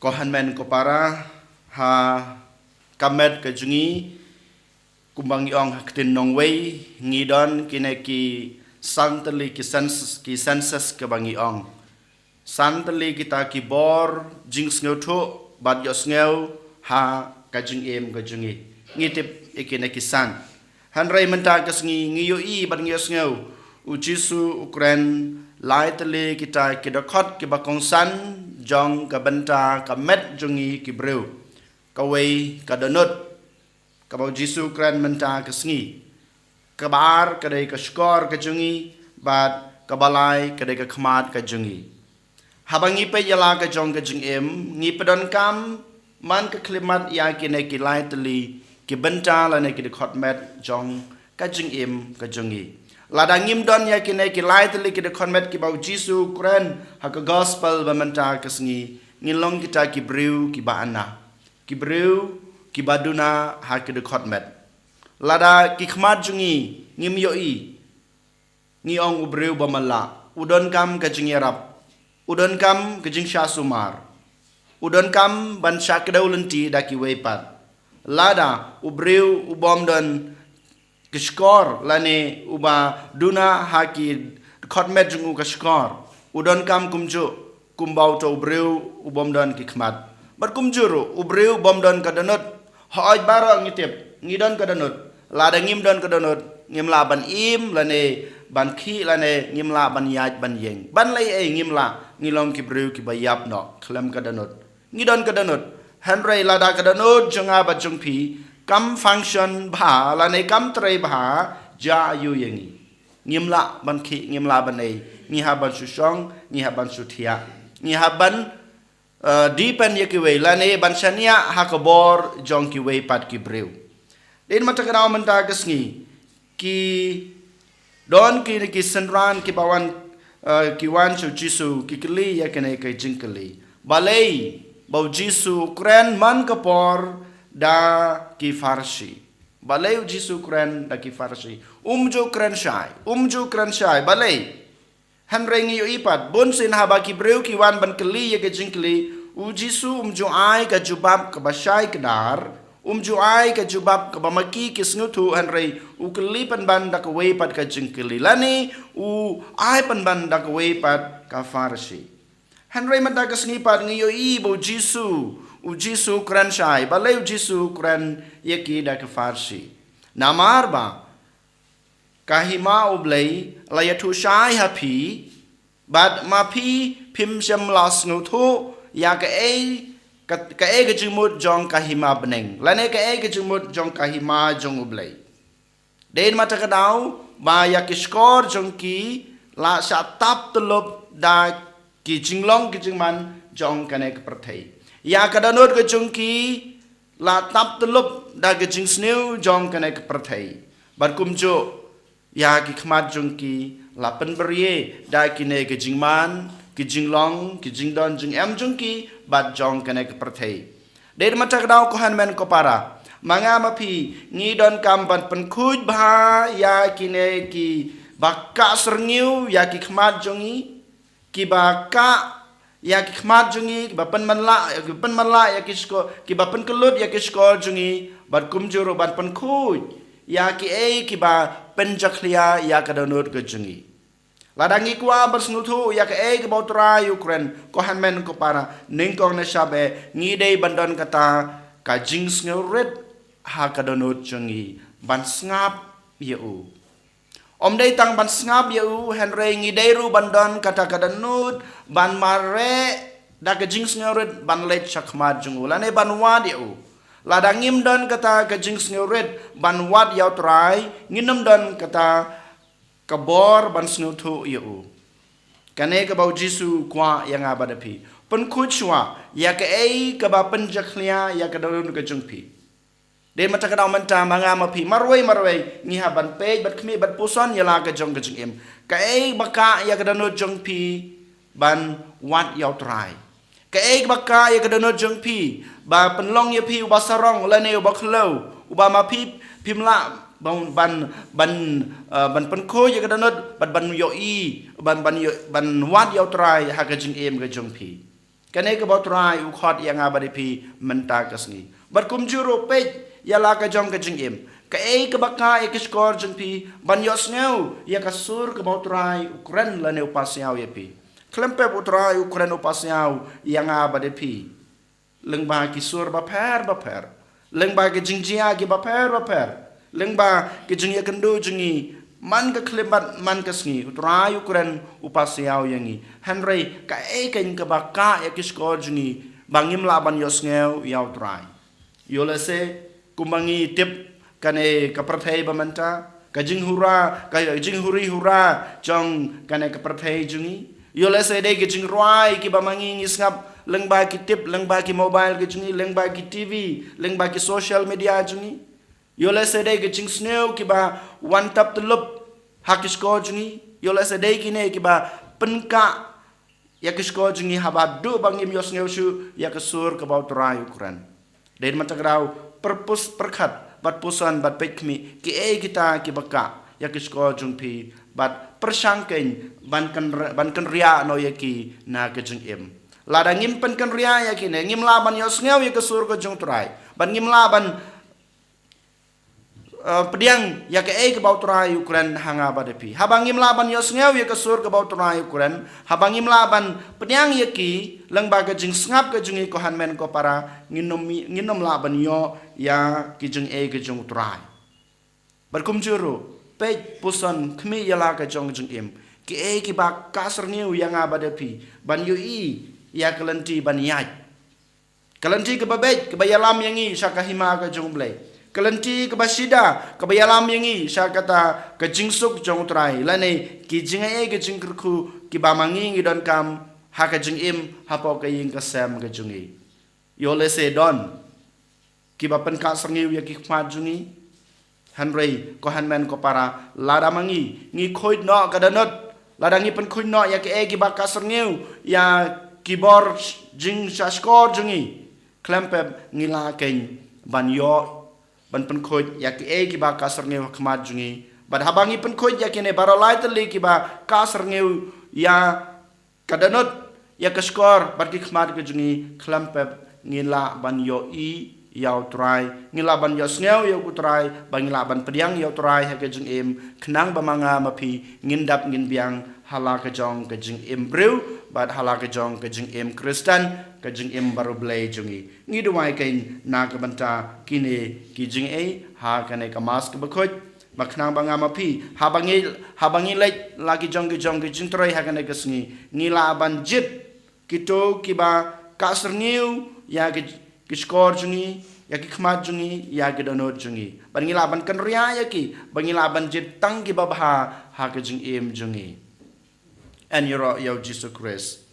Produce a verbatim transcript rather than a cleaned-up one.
Ko hynmen ko para, ha ka met ka jong ngi, kumba ngi ong ha ktien nongwei, ngi don kine ki san tylli ki senses, ki senses kaba ngi ong. San tylli kita ki bor jingsngewthuh bad ïohsngew ha ka jingim ka jong ngi. Ngi tip ïa kine ki san. Hynrei mynta ka sngi ngi ïohi bad ngi ïohsngew, U Jisu u kren lai tylli kita ki dkhot kiba kongsan jong ka bynta ka met jong ngi ki briew. Kawei ka dohnud, kaba U Jisu u kren mynta ka sngi. Kaba ar ka dei ka shkor ka jong ngi, bad kaba lai ka dei ka khmat ka jong ngi. Haba ngi peit ïa la ka jong ka jingim, ngi pyndonkam man ka khyllipmat ïa kine ki lai tylli ki bynta lane ki dkhot met jong ka jingim ka jong ngi. Lada ngim don ïa kine ki lai tylli ki dkhot met kiba U Jisu u kren ha ka gospel ba mynta ka sngi, ngin long kita ki briew kiba ana, ki briew kiba duna ha ki dkhot met. Lada ki khmat jong ngi ngim ïohi, ngi ong u briew ba matlah, u donkam ka jingïarap, u donkam ka jingshah sumar, u donkam ban shah kdew lynti da kiwei pat. Lada u briew u bym don ka shkor lane uba duna ha ki dkhot met jong u ka shkor, u donkam kumjuh kumba uto u briew u bym don ki khmat. Bad kumjuh ruh u briew u bym don ka dohnud. Hooid baroh ngi tip, ngi don ka dohnud. Lada ngim don ka dohnud, ngim lah ban im lane ban khih lane ngim lah ban ïaid ban ïeng. Ban leh ei ngim lah, ngi long ki briew kiba ïap noh khlem ka dohnud. Ngi don ka dohnud. Hynrei lada ka dohnud jong nga bad jong phi kam function bha lane kam trei bha, jia aiu ïa ngi? Ngim lah ban khih, ngim lah ban ei. Ngi hap ban shu shong, ngi hap ban shu thiah. Ngi hap ban, eh, depend ïa kiwei lane ban shaniah ha ka bor jong kiwei pat ki briew. Dei na kata ka daw mynta ka sngi, ki don kine ki synran kiba wan, eh, ki wan sha U Jisu, ki kylli ïa kane ka jingkylli. Balei ba U Jisu u kren man ka por da ki Pharisi? Balei U Jisu u kren da ki Pharisi? Um ju kren shai, um ju kren shai. Balei? Hynrei ngi ïohi pat, bunsien haba ki briew ki wan ban kylli ïa ka jingkylli, U Jisu um ju ai ka jubab kaba shai kdar, um ju ai ka jubab kaba ma ki ki sngewthuh, hynrei u kylli pynban da kawei pat ka jingkylli. Lane u ai pynban da kawei pat ka Pharisi. Hynrei mynta ka sngi pat ngi ïohi ba U Jisu, U Jisu u kren shai, balei U Jisu u kren ïa ki da ka Pharisi? Namar ba ka hima U Blei la ïathuh shai ha phi, bad ma phi phim shym la sngewthuh ïa kaei ka, kaei ka jingmut jong ka hima bneng lane kaei ka jingmut jong ka hima jong U Blei. Dei na kata ka daw ba ïa ki shkor jong ki la shah tap tyllup da ki jinglong ki jingman jong kane ka pyrthei. Ïa ka dohnud ka jong ki la tap tyllup da ka jingsniew jong kane ka pyrthei. Bad kumjuh ïa ki khmat jong ki la pynbirie da kine ki jingman, ki jinglong, ki jingdon jingem jong ki bad jong kane ka pyrthei. Dei na kata ka daw ko hynmen ko para, ma nga ma phi ngi donkam ban pynkhuid bha ïa kine kiba kah syrngiew ïa ki khmat jong ngi, kiba kah ïa ki khmat jong ngi, kiba pynmanlah, kiba pynmanlah ïa ki shkor, kiba pynkyllut ïa ki shkor jong ngi, bad kumjuh ruh ban pynkhuid ïa kiei kiba pynjakhlia ïa ka dohnud ka jong ngi. Lada ngi kwah ban sngewthuh ïa kaei kaba U Trai u kren, ko hynmen ko para, nyngkong nyngkong ngi dei ban don kata ka jingsngewrit ha ka dohnud jong ngi ban sngap ïa u. Ym dei tang ban sngap ïa u, hynrei ngi dei ruh ban don kata ka dohnud ban mareh da ka jingsngewrit ban leit sha khmat jong u lane ban wad ïa u. Lada ngim don kata ka jingsngewrit ban wad ïa U Trai, ngin ym don kata ka bor ban sngewthuh ïa u. Kane kaba U Jisu u kwah ïa nga bad ïa phi. Pynkhuid shuwa ïa kaei kaba pynjakhlia ïa ka dohnud ka jong phi. Dei na kata ka daw mynta ma nga ma phi marwei marwei ngi hap ban peit bad khmih bad puson ïa la ka jong ka jingim. Kaei ba kah ïa ka dohnud jong phi ban wad ïa U Trai? Kaei ba kah ïa ka dohnud jong phi ba pynlong ïa phi uba sarong lane uba khlaw, uba ma phi phim lah ban, ban, ban, eh, ban pynkhuid ïa ka dohnud bad ban ïohi, ban, ban ïoh, ban wad ïa U Trai ha ka jingim ka jong phi? Kane kaba u Trai u khot ïa nga bad ïa phi mynta ka sngi. Bad kumjuh ruh peit ïa la ka jong ka jingim. Kaei kaba kah ïa ki shkor jong phi ban ïohsngew ïa ka sur kaba u Trai u kren lane u pasiaw ïa phi. Khlem pep u Trai u kren u pasiaw ïa nga bad ïa phi. Lyngba ki sur bapher bapher. Lyngba ki jingjia ki bapher bapher. Lyngba ki jingïakynduh jong ngi. Man ka khyllipmat man ka sngi. U Trai u kren u pasiaw ïa ngi. Hynrei kaei keiñ kaba kah ïa ki shkor jong ngi. Ba ngim lah ban ïohsngew ïa u Trai. Ïoh lehse kumba ngi tip kane ka pyrthei ba mynta, ka jinghura, ka jinghuri hura jong kane ka pyrthei jong ngi. Ïoh lehse dei ka jingrwai kiba ma ngi ngi sngap lyngba ki tip, lyngba ki mobile ka jong ngi, lyngba ki T V, lyngba ki social media jong ngi. Ïoh lehse dei ka jingsniew kiba wan tap tyllup ha ki shkor jong ngi. Ïoh lehse dei kine kiba pynkah ïa ki shkor jong ngi haba duh ba ngim ïohsngew shuh ïa ka sur kaba u Trai u kren. Dei mynta ka daw pyrpus pyrkhat bad puson bad peit khmih kiei kita kiba kah ïa ki shkor jong phi bad pyrshang keiñ ban kynr-, ban kynriah noh ïa ki na ka jingim. Lada ngim pynkynriah ïa kine ngim lah ban ïohsngew ïa ka sur ka jong u Trai. Bad ngim lah ban eh, pdiang ïa kaei kaba u Trai u kren ha nga bad ïa phi. Haba ngim lah ban ïohsngew ïa ka sur kaba u Trai u kren, haba ngim lah ban pdiang ïa ki lyngba ka jingsngap ka jong ngi ko hynmen ko para, ngin ym, ngin ym lah ban ïoh ïa ki jingeh ka jong u Trai. Bad kumjuh ruh, peit puson khmih ïa la ka jong ka jingim. Kiei kiba kah syrngiew ïa nga bad ïa phi ban ïohi ïa ka lynti ban ïaid. Ka lynti kaba beit kaba ïalam ïa ngi sha ka hima ka jong u Blei. Ka lynti kaba shida kaba ïalam ïa ngi sha kata ka jingsuk jong u Trai lane ki jingaiei ka jingkyrkhu kiba ma ngi ngi donkam ha ka jingim hapoh ka ïing ka sem ka jong ngi. Ïoh lehse don kiba pynkah syrngiew ïa ki khmat jong ngi. Hynrei ko hynmen ko para, lada ma ngi ngi khuid noh ka dohnud, lada ngi pynkhuid noh ïa kiei kiba kah syrngiew ïa ki bor jingshahshkor jong ngi, khlem pep ngi lah keiñ ban ïoh ban pynkhuid ïa kiei kiba kah syrngiew ha khmat jong ngi. Bad haba ngi pynkhuid ïa kine baroh lai tylli kiba kah syrngiew ïa ka dohnud, ïa ka shkor bad ki khmat ka jong ngi, khlem pep ngi lah ban ïohi ïa u Trai, ngi lah ban ïohsngew ïa u Trai, ba ngi lah ban pdiang ïa u Trai ha ka jingim, khnang ba ma nga ma phi ngin dap ngin biang ha la ka jong ka jingim briew bad ha la ka jong ka jingim Khristan, ka jingim bariewblei jong ngi. Ngi duwai keiñ na ka bynta kine ki jingaiei ha kane ka Mass kaba khuid. Ba khnang ba nga ma phi, haba ngi, haba ngi leit la ki jong ki jong ki jingtrei ha kane ka sngi, ngi lah ban jied kito kiba kah syrngiew ïa ki, ki shkor jong ngi, ïa ki khmat jong ngi, ïa ki dohnud jong ngi. Ba ngi lah ban kynriah ïa ki, ba ngi lah ban jied tang kiba bha ha ka jingim jong ngi. Yn ïaroh ïa u Jisu Khrist.